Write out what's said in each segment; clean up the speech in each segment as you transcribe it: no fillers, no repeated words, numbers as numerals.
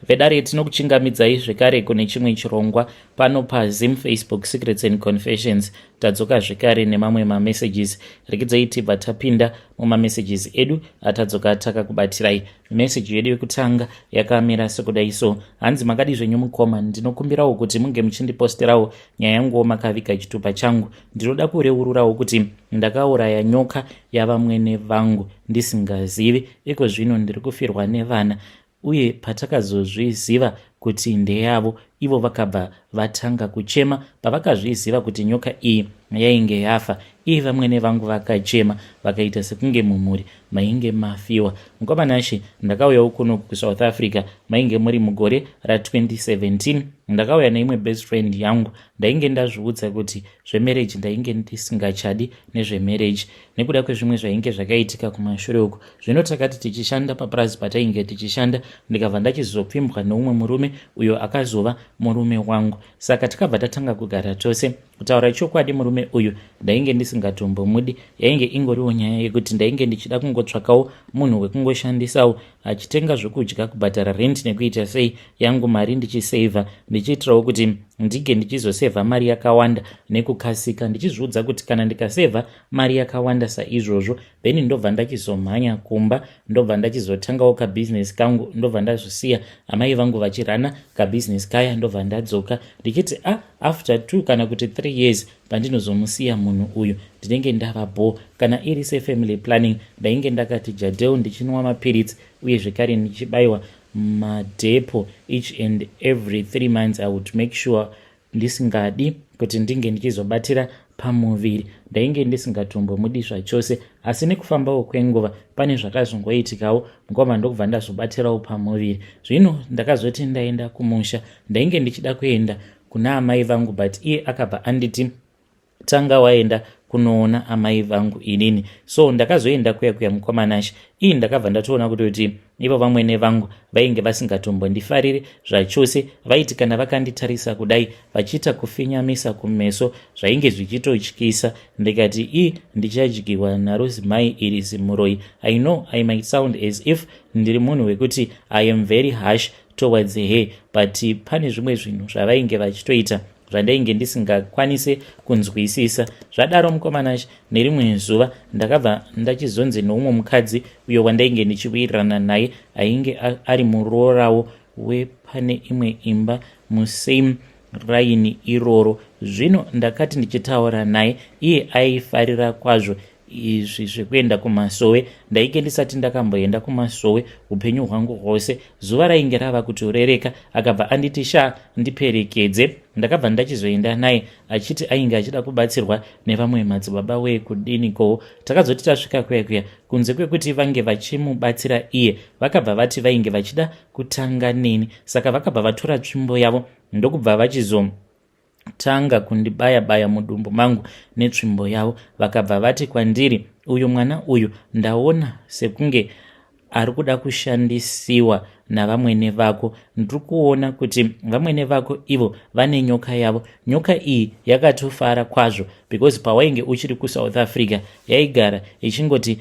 Vedare, tinokuchingamidzai zvekare kune chimwe chirongwa pano paZim Facebook Secrets and Confessions. Tadzoka zvekare nemamwe mamessages. Rekedzai tibva tapinda mumamessages edu atadzoka takakubatirai. Meseji yedu yekutanga yakamira sekudai so. Hanzi, "Makadi zvenyu mukoma? Ndinokumbirawo kuti munge muchindiposterawo nyaya yanguwo makaviga chitupa changu. Ndinoda kureururawo kuti ndakauraya nyoka yavamwene vangu ndisingazivi. Iko zvino ndiri kufirwa nevana, uye patakazozviziva kuti ndeyavo, ivo vakabva vatanga kuchema. Pavakazviziva kuti nyoka iyi yainge yafa, iye vamwene vangu vakachema, vakaita sekunge mumhuri mainge mafiwa. Mukomanashe, ndakauyawo kuno kuSouth Africa mainge muri mugore ra2017. Ndakauya neimwe best friend yangu. Ndainge ndazviudza kuti zvemarriage ndainge ndisingachadi nezvemarriage nekuda kwezvimwe zvainge zvakaitika kumashure uku. Zvino takati tichishanda papurazi patainge tichishanda, ndikabva ndachizopfimbwa neumwe murume uyo akazova murume wangu. Saka takabva tatanga kugara tose. Kutaura chokwadi, murume uyu ndainge ndisingatombomudi. Yainge ingoriwo nyaya yekuti ndainge ndichida kungotsvakawo munhu wekungoshandisawo, achitenga zvokudya, kubhadhara rent nekuita sei, yangu mari ndichisevha, ndichiitirawo kuti ndinge ndichizosevha mari yakawanda nekukasika, ndichizviudza kuti kana ndikasevha mari yakawanda saizvozvo, then ndobva ndachizomhanya kumba, ndobva ndachizotangawo kabhizinesi kangu, ndobva ndazosiya amai vangu vachirana kabhizinesi kaya, ndobva ndadzoka ndichiti a ah, after 2 kana kuti 3 years pandinozomusiya munhu uyu, ndinenge ndava bho." Kana iri sefamily planning, ndainge ndakati jadel, ndichinwa mapiritsi uye zvekare ndichibayiwa madepo each and every 3 months. I would make sure ndisingadi kuti ndinge ndichizobatira pamuviri. Ndainge ndisingatombomudi zvachose, asi nekufambawo kwenguva pane zvakazongoitikawo mukoma, ndokubva ndazobatirawo pamuviri. Zvino ndakazoti ndaenda kumusha, ndainge ndichida kuenda kuna amai vangu, but iye akabva anditi, "Tanga waenda kunoona amai vangu inini." So ndakazoenda kuya kuya, mukomanashe, ii ndakabva ndatoona kutoti ivo vamwene vangu vainge vasingatombondifariri zvachose. Vaiti kana vakanditarisa kudai, vachiita kufinyamisa kumeso, zvainge zvichitotyisa. Ndikati, "I ndichadyiwa naro zimai iri, zimuroi." I know I might sound as if ndiri munhu wekuti I am very harsh towards her, but pane zvimwe zvinhu zvavainge vachitoita zvandainge ndisingakwanisi kunzwisisa. Zvadaro, mukomanashe, nerimwe zuva ndakabva ndachizonzi noumwe mukadzi uyo wandainge ndichiwirirana naye, ainge ari murorawo wepane imwe imba musame raini iroro. Zvino ndakati ndichitaura naye, iye aifarira kwazvo izvi zvekuenda kumasowe. Ndainge ndisati ndakamboenda kumasowe upenyu hwangu hwose. Zuva rainge rava kutorereka, akabva anditi, "Sha, ndiperekedze." Ndakabva ndachizoenda naye, achiti ainge achida kubatsirwa nevamwe madzibaba wekudinikowo. Takazoti tasvika kuya kuya, kunze kwekuti vange vachimubatsira iye, vakabva vati vainge vachida kutanga neni. Saka vakabva vatora tsvimbo yavo, ndokubva vachizo tanga kundibaya baya mudumbu mangu netsvimbo yavo. Vakabva vati kwandiri, "Uyu mwana uyu ndaona sekunge ari kuda kushandisiwa navamwene vako. Ndiri kuona kuti vamwene vako ivo vane nyoka yavo. Nyoka iyi yakatofara kwazvo because pawainge uchiri kuSouth Africa yaigara ichingoti,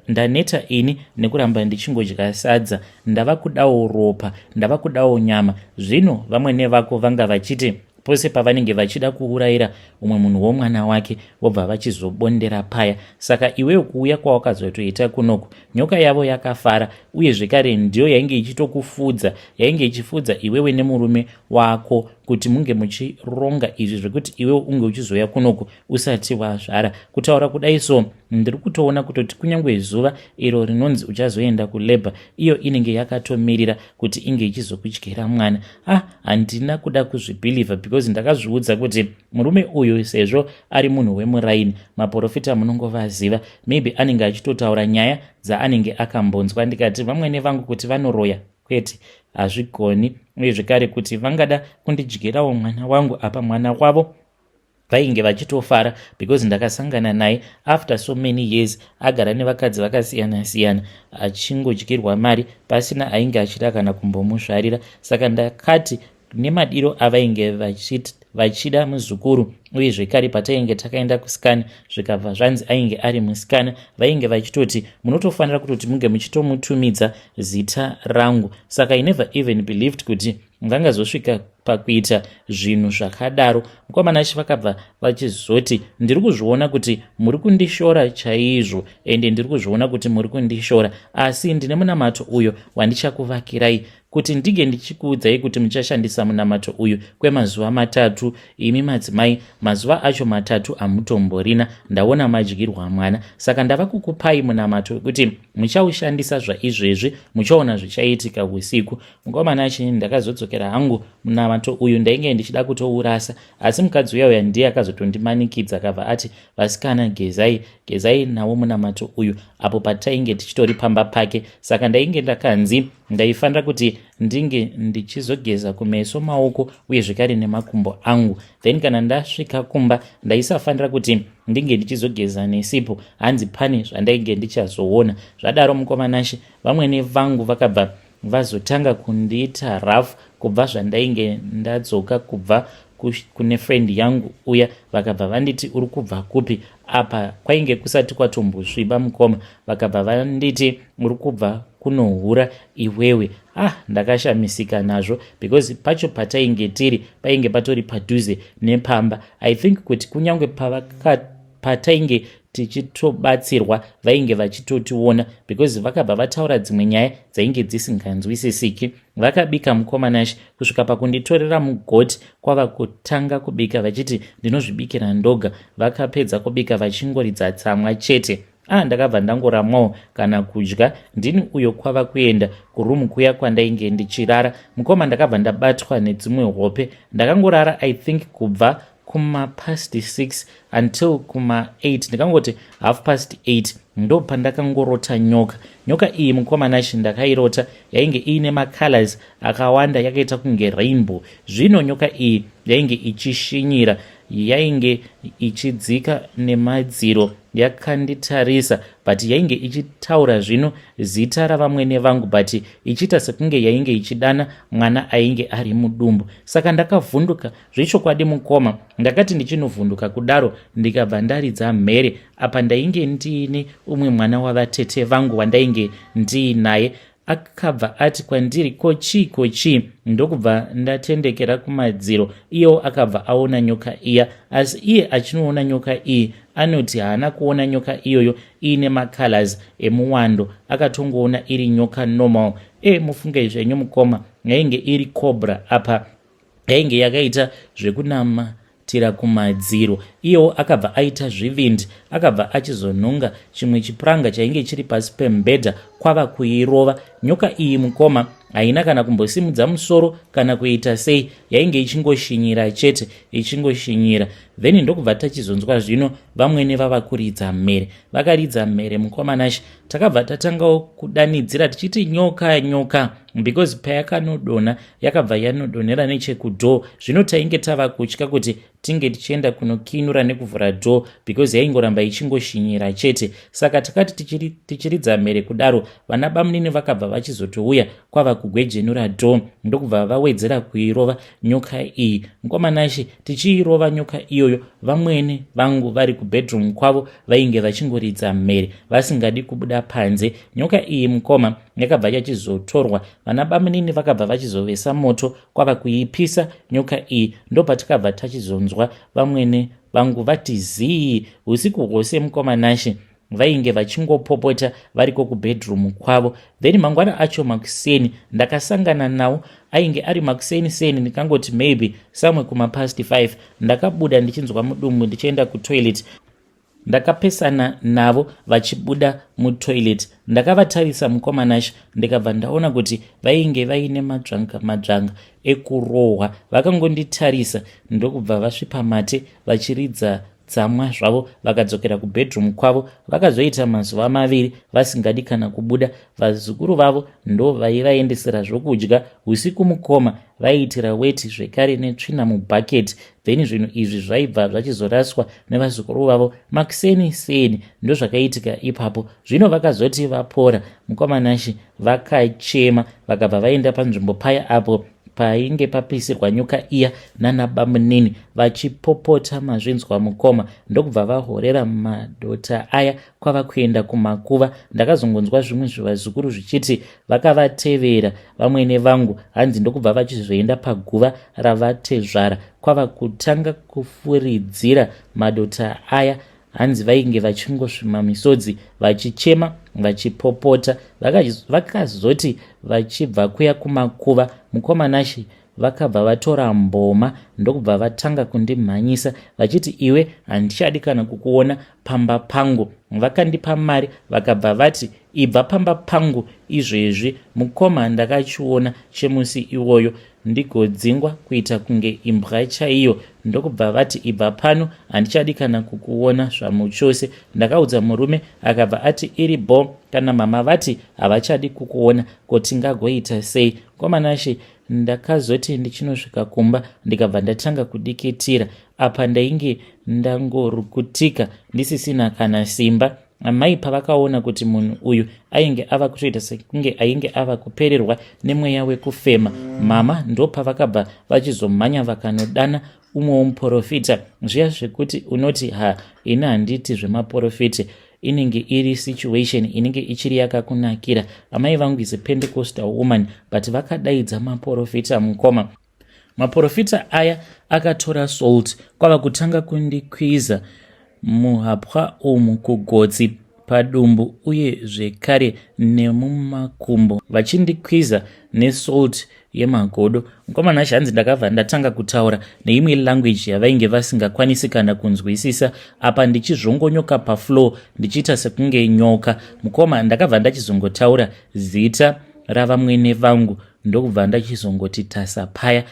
'Ndaneta ini nekuramba ndichingodya sadza, ndava kudawo ropa, ndava kudawo nyama.' Zvino vamwene vako vanga vachiti pose pavanenge vachida kuurayira umwe munhu womwana wake, vobva vachizobondera paya. Saka iwewo kuuya kwawakazotoita kunoku, nyoka yavo yakafara, uye zvekare ndiyo yainge ichitokufudza, yainge ichifudza iwewe nemurume wako kuti munge muchironga izvi zvekuti iwewe unge uchizouya kunoku usati wazvara. Kutaura kudai so, ndiri kutoona kutoti kunyange zuva iro rinonzi uchazoenda kulabour, iyo inenge yakatomirira kuti inge ichizokudyira mwana." Ah, handina kuda kuzvibhilivha because ndakazviudza kuti murume uyu, sezvo ari munhu wemuraini, maprofita munongovaziva, maybe anenge achitotaura nyaya dzaanenge akambonzwa. Ndikati, "Vamwene vangu kuti vanoroya, kwete, hazvigoni. Uye zvekare kuti vangada kundidyirawo mwana wangu, apa mwana wavo vainge vachitofara because ndakasangana naye after so many years, agara nevakadzi vakasiyana-siyana, achingodyirwa mari pasina ainge achida kana kumbomuzvarira." Saka ndakati nemadiro avainge vachida muzukuru uye zvekare patainge takaenda kusikana zvikabva zvanzi ainge ari musikana, vainge vachitoti munotofanira kutoti munge muchitomutumidza zita rangu. Saka I never even believed kuti vangazosvika pakuita zvinhu zvakadaro. Mukoma Nashe vakabva vachizoti, "Ndiri kuzviona kuti muri kundishora chaizvo, ende ndiri kuzviona kuti muri kundishora, asi ndine munamato uyo wandichakuvakirai kuti ndinge ndichikuudzai kuti muchashandisa munamato uyu kwemazuva 3. Imi madzimai, mazuva acho 3 hamutomborina. Ndaona madyirwa mwana, saka ndava kukupai munamato wekuti muchaushandisa zvaizvezvi, muchaona zvichaitika usiku." Mukoma Nashe, ndakazodzokera hangu. Munamato uyu ndainge ndichida kutourasa, asi mukadzi uya uya ndiye akazotondimanikidza. Akabva ati, "Vasikana, gezai, gezai nawo munamato uyu," apo patainge tichitori pamba pake. Saka ndainge ndakanzi ndaifanira kuti ndinge ndichizogeza kumeso, maoko uye zvekare nemakumbo angu. Then kana ndasvika kumba, ndaisafanira kuti ndinge ndichizogeza nesipo, hanzi pane zvandainge ndichazoona. Zvadaro, mukoma Nashe, vamwene vangu vakabva vazotanga kundiita rough kubva zvandainge ndadzoka kubva kune friend yangu uya. Vakabva vanditi, "Uri kubva kupi?" Apa kwainge kusati kwatombosviba, mukoma. Vakabva vanditi, "Uri kubva kunohura iwewe." Ah, ndakashamisika nazvo because pacho patainge tiri painge patori padhuze nepamba. I think kuti kunyange patainge tichitobatsirwa vainge vachitotiona, because vakabva vataura dzimwe nyaya dzainge dzisinganzwisisiki. Vakabika, mukoma Nashe, kusvika pakunditorera mugoti kwava kutanga kubika, vachiti ndinozvibikira ndoga. Vakapedza kubika vachingoridza tsamwa chete. Ah, ndakabva ndangoramwawo kana kudya. Ndini uyo kwava kuenda kurumu kuya kwandainge ndichirara. Mukoma, ndakabva ndabatwa nedzimwe hope. Ndakangorara, I think kubva kumapast 6 until kuma8, ndikangoti half past 8 ndo pandakangorota nyoka. Nyoka iyi, mukoma Nashe, ndakairota yainge iine macolors akawanda, yakaita kunge rainbow. Zvino nyoka iyi yainge ichishinyira, yainge ichidzika nemadziro yakanditarisa, but yainge ichitaura zvino zita ravamwene vangu, but ichiita sekunge yainge ichidana mwana ainge ari mudumbu. Saka ndakavhunduka zvechokwadi, mukoma. Ndakati ndichinovhunduka kudaro, ndikabva ndaridza mhere. Apa ndainge ndiine umwe mwana wavatete vangu wandainge ndiinaye. Akabva ati kwandiri, "Ko chii, ko chii?" Ndokubva ndatendekera kumadziro. Iyewo akabva aona nyoka iya, asi iye achinoona nyoka iyi anoti haana kuona nyoka iyoyo iine macolors emuwando, akatongoona iri nyoka normal. Mufunge zvenyu, mukoma, yainge iri cobra. Apa yainge yakaita zvekunamatira kumadziro. Iyewo akabva aita zvivindi, akabva achizonhonga chimwe chipuranga chainge chiri pasi pemubhedha kwava kuirova nyoka iyi. Mukoma, haina kana kumbosimudza musoro kana kuita sei, yainge ichingoshinyira chete, ichingoshinyira. Then ndokubva tachizonzwa zvino vamwene vava kuridza mhere. Vakaridza mhere, mukoma Nashe, takabva tatangawo kudanidzira tichiti, "Nyoka, nyoka," because payakanodonha yakabva yanodonhera nechekudoor. Zvino tainge tava kutya kuti tinge tichienda kunokinura nekuvhura door because yaingoramba ichingoshinyira chete. Saka takati tichiridza mhere kudaro, vana bamunini vakabva vachizotouya kwava kugwejenura door, ndokubva vawedzera kuirova nyoka iyi. Mukoma Nashe, tichiirova nyoka iyoyo, vamwene vangu vari kubedroom kwavo vainge vachingoridza mhere, vasingadi kubuda panze. Nyoka iyi, mukoma, yakabva yachizotorwa. Vana bamunini vakabva vachizovesa moto kwava kuipisa nyoka iyi. Ndopatakabva tachizonzwa vamwene vangu vati zii. Usiku hwose, mukoma Nashe, vainge vachingopopota variko kubedroom kwavo. Then mangwana acho makuseni ndakasangana nawo. Ainge ari makuseni seni, ndikangoti maybe somewhere kumapast 5. Ndakabuda ndichinzwa mudumbu, ndichienda kutoilet. Ndakapesana navo vachibuda mutoilet. Ndakavatarisa, mukoma Nashe, ndikabva ndaona kuti vainge vaine madzvanga madzvanga ekurohwa. Vakangonditarisa, ndokubva vasvipa mate vachiridza tsamwa zvavo, vakadzokera kubedroom kwavo. Vakazoita mazuva 2 vasingadi kana kubuda. Vazukuru vavo ndo vaivaendesera zvokudya usiku. Mukoma, Vaiitira weti zvekare netsvina mubhaketi, then zvinhu izvi zvaibva zvachizoraswa nevazukuru vavo makuseni seni. Ndozvakaitika ipapo. Zvino vakazoti vapora, mukomanashi, vakachema, vakabva vaenda panzvimbo paya apo painge papisirwa nyoka iya nana bamunini, vachipopota, mazvinzwa mukoma, ndokubva vahorera madota aya kwava kuenda kumakuva. Ndakazongonzwa zvimwe zvivazukuru zvichiti vakavatevera vamwene vangu, hanzi ndokubva vachizoenda paguva ravatezvara kwava kutanga kufuridzira madota aya. Hanzi vainge vachingosvima misodzi, vachichema, vachipopota. Vakazoti vachibva kuya kumakuva, mukomanashi, vakabva vatora mboma ndokubva vatanga kundimhanyisa vachiti, "Iwe, handichadi kana kukuona pamba pangu." Vakandipa mari, vakabva vati, "Ibva pamba pangu izvezvi." Mukoma, ndakachiona chemusi iwoyo, ndigodzingwa kuita kunge imbwa chaiyo. Ndokubva vati, "Ibva pano, handichadi kana kukuona zvamuchose." Ndakaudza murume, akabva ati, "Iri bo, kana mama vati havachadi kukuona, ko tingagoita sei?" Komanashe, ndakazoti ndichinosvika kumba, ndikabva ndatanga kudikitira. Apa ndainge ndangorukutika, ndisisina kana simba. Amai pavakaona kuti munhu uyu ainge ava kutoita sekunge ainge ava kupererwa nemweya wekufema, mama ndopavakabva vachizomhanya vakanodana umwewo muprofita. Zviya zvekuti unoti, "Ha, ini handiti zvemaprofita," inenge iri situation inenge ichiri yakakunakira. Amai vangu is a Pentecostal woman, but vakadaidza maprofita, mukoma. Maprofita aya akatora salt kwava kutanga kundikwiza muhapwa umu, kugotsi, padumbu uye zvekare nemumakumbo, vachindikwiza nesalt yemagodo. Mukomana, hanzi ndakabva ndatanga kutaura neimwe language yavainge vasingakwanisi kana kunzwisisa, apa ndichizvongonyoka pafloor, ndichiita sekunge nyoka. Mukoma, ndakabva ndachizongotaura zita ravamwene vangu, ndokubva ndachizongoti tasa paya.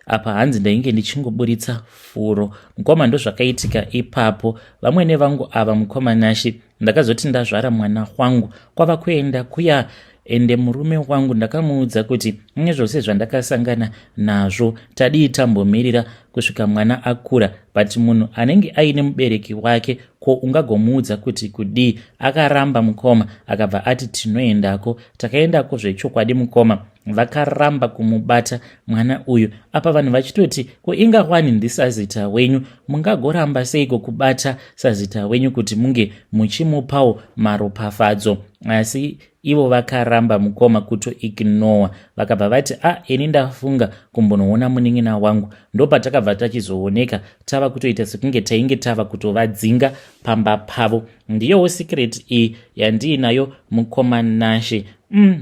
Apa hanzi ndainge ndichingoburitsa furo. Mukoma, ndozvakaitika ipapo. Vamwene vangu ava, mukoma Nashi, ndakazoti ndazvara mwana wangu kwava kuenda kuya. Ende murume wangu ndakamuudza kuti nezvose zvandakasangana nazvo, tadii tambomirira kusvika mwana akura? But munhu anenge aine mubereki wake, ko ungagomuudza kuti kudii? Akaramba, mukoma, akabva ati tinoendako. Takaendako zvechokwadi, mukoma, vakaramba kumubata mwana uyu. Apa vanhu vachitoti, "Ko ingawani ndisazita wenyu, mungagoramba seiko kubata sazita wenyu kuti munge muchimupawo maropafadzo?" Asi ivo vakaramba, mukoma, kutoignora. Vakabva vati, "A ah, ini ndafunga kumbonoona munin'ina wangu." Ndopatakabva tachizooneka tava kutoita sekunge tainge tava kutovadzinga pamba pavo. Ndiyowo secret iyi yandiinayo, mukoma Nashe.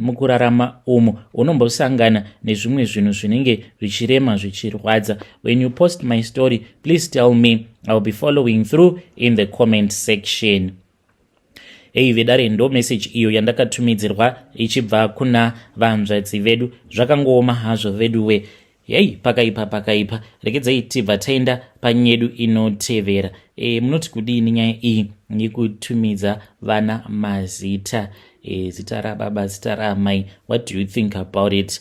Mukurarama umu unombosangana nezvimwe zvinhu zvinenge zvichirema, zvichirwadza. When you post my story, please tell me. I will be following through in the comment section. Ei vedare, ndo message iyo yandakatumidzirwa ichibva kuna vanzvadzi vedu. Zvakangooma hazvo veduwe. Hei, pakaipa, pakaipa. Rekedzai tibva taenda panyedu inotevera. Munoti kudini nyaya iyi yekutumidza vana mazita, zita rababa, zita raamai? What do you think about it?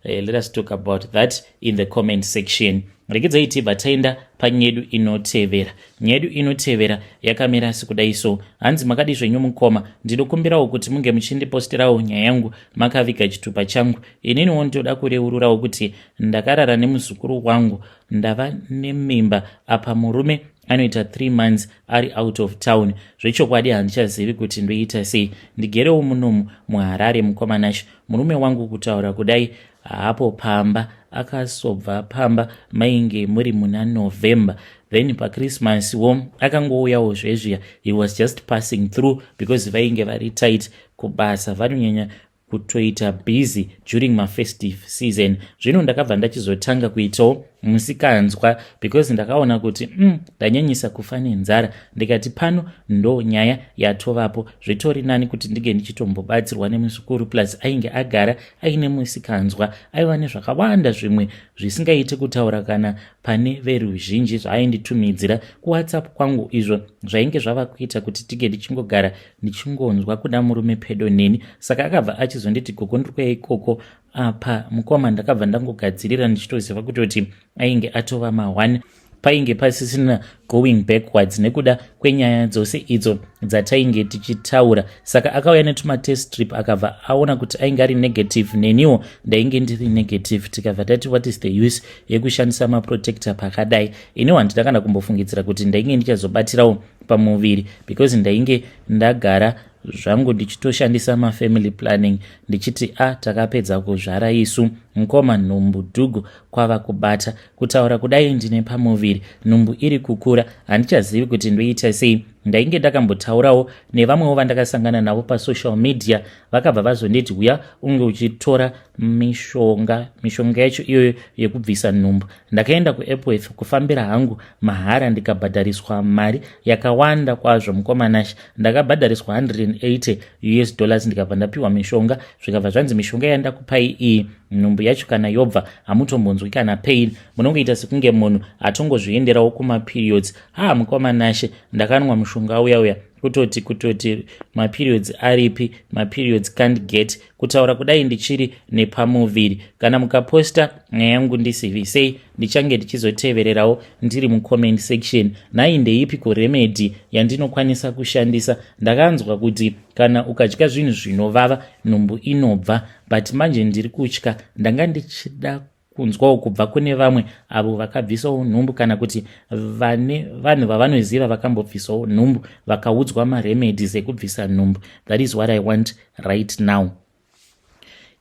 Let us talk about that in the comment section. Rekedzai tibva taenda panyedu inotevera. Nyedu inotevera yakamira sekudai so. Hanzi, "Makadi zvenyu mukoma? Ndinokumbirawo kuti munge muchindiposterawo nyaya yangu makaviga chitupa changu. Ininiwo ndinoda kureururawo kuti ndakarara nemuzukuru wangu, ndava nemimba. Apa murume anoita 3 months ari out of town. Zvechokwadi handichazivi kuti ndoita sei. Ndigerewo munomu muHarare, mukomanashi. Murume wangu kutaura kudai haapo pamba, akasobva pamba mainge muri muna November. Then paChristmas wo akangouyawo zvezviya. He was just passing through because vainge vari tight kubasa, vanonyanya kutoita busy during mafestive season. Zvino ndakabva ndachizotanga kuitawo musikanzwa because ndakaona kuti ndanyanyisa kufa nenzara. Ndikati pano ndo nyaya yatovapo, zvitori nani kuti ndinge ndichitombobatsirwa nemuzukuru. Plus ainge agara aine musikanzwa, aiva nezvakawanda zvimwe zvisingaiti kutaura kana pane veruzhinji zvaainditumidzira kuWhatsApp kwangu, izvo zvainge zvava kuita kuti tige ndichingogara ndichingonzwa kuda murume pedo neni. Saka akabva achizonditi, 'Gogo, ndiri kuya ikoko. Apa mukoma ndakabva ndangogadzirira ndichitoziva kutoti ainge atova ma1, painge pasisina going backwards nekuda kwenyaya dzose idzo dzatainge tichitaura. Saka akauya netumatest strip, akabva aona kuti ainge ari negative, neniwo ndainge ndiri negative. Tikabva tati, "What is the use yekushandisa maprotector pakadai?" Iniwo handida kana kumbofungidzira kuti ndainge ndichazobatirawo pamuviri, because ndainge ndagara zvangu ndichitoshandisa mafamily planning, ndichiti a takapedza kuzvara isu. Mukoma, nhumbu dhugu kwava kubata. Kutaura kudai ndine pamuviri, nhumbu iri kukura, handichazivi kuti ndoita sei. Ndainge ndakambotaurawo nevamwewo vandakasangana navo pasocial media, vakabva vazonditi, "Uya unge uchitora mishonga." Mishonga yacho iyoyo yekubvisa nhumbu, ndakaenda kuEpworth kufambira hangu mahara, ndikabhadhariswa mari yakawanda kwazvo. Mukoma Nashe, ndakabhadhariswa US$180, ndikabva ndapiwa mishonga. Zvikabva zvanzi, "Mishonga yandakupai iyi, nhumbu yacho kana yobva hamutombonzwi kana pain, munongoita sekunge munhu atongozvienderawo kumaperiods." Ha, mukoma Nashe, ndakanwa mushonga uya uya, kutoti maperiods aripi? Maperiods can't get. Kutaura kudai ndichiri nepamuviri. Kana mukaposta nyaya yangu, ndisivisei, ndichange ndichizotevererawo ndiri mucomment section. Nhai, ndeipi kuremedy yandinokwanisa kushandisa? Ndakanzwa kuti kana ukadya zvinhu zvinovava, nhumbu inobva, but manje ndiri kutya. Ndanga ndichida kunzwawo kubva kune vamwe avo vakabvisawo nhumbu, kana kuti vane vanhu vavanoziva vakambobvisawo nhumbu, vakaudzwa maremedies ekubvisa nhumbu. That is what I want right now.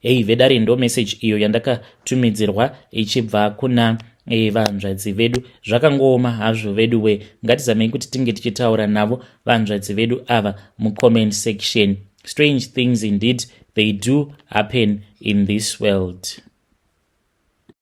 Hei vedare, ndo message iyo yandakatumidzirwa ichibva kuna vanzvadzi vedu. Zvakangooma hazvo vedu we. Ngatizamei kuti tinge tichitaura navo vanzvadzi vedu ava mucomment section. Strange things indeed, they do happen in this world.